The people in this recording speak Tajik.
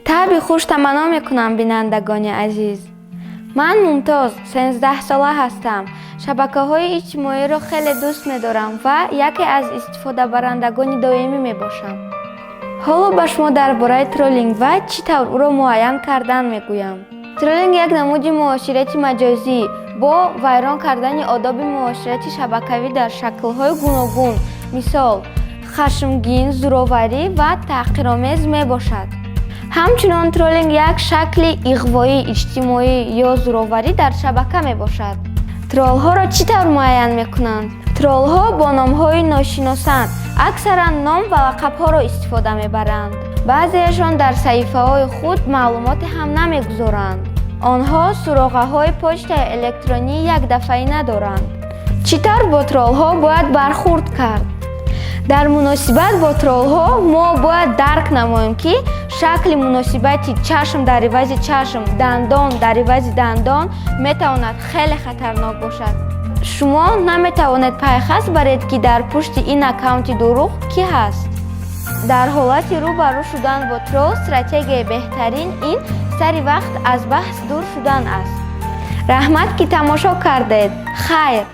Табъи хуш таманно мекунам, бинандагони азиз. Ман Мумтоз, 13-сола ҳастам. Шабакаҳои иҷтимоиро хеле дӯст медорам ва яке аз истифодабарандагони доимӣ мебошам. Ҳоло ба шумо дар бораи троллинг ва чӣ тавр ӯро муайян кардан мегӯям. Троллинг як намуди муоширати маҷозӣ бо вайрон кардани одоби муоширати шабакавӣ дар шаклҳои гуногун, мисол, хашмгин, зӯроварӣ ва таҳқиромез мебошад. Ҳамчунон троллинг як шакли иғвои иҷтимоӣ ё зӯроварӣ дар шабака мебошад. Троллҳоро чӣ тавр муайян мекунанд? Троллҳо бо номҳои ношиносанд, аксаран ном ва лақабҳоро истифода мебаранд. Баъзеашон дар саҳифаҳои худ маълумоте ҳам намегузоранд. Онҳо суроғаҳои почтаи электронии якдафъаӣ надоранд. Чӣ тавр бо троллҳо бояд бархурд кард? Дар муносибат бо троллҳо мо бояд дарк намоем, ки шакли муносибати чашм дар ивази чашм, дандон дар ивази дандон метавонад хеле хатарнок бошад. Шумо наметавонед пайхас баред, ки дар пушти ин аккаунти дурӯғ кӣ ҳаст. Дар ҳолати рӯ ба рӯ шудан бо тролл стратегияи беҳтарин ин сари вақт аз баҳс дур шудан аст. Раҳмат, ки тамошо кардед. Хайр.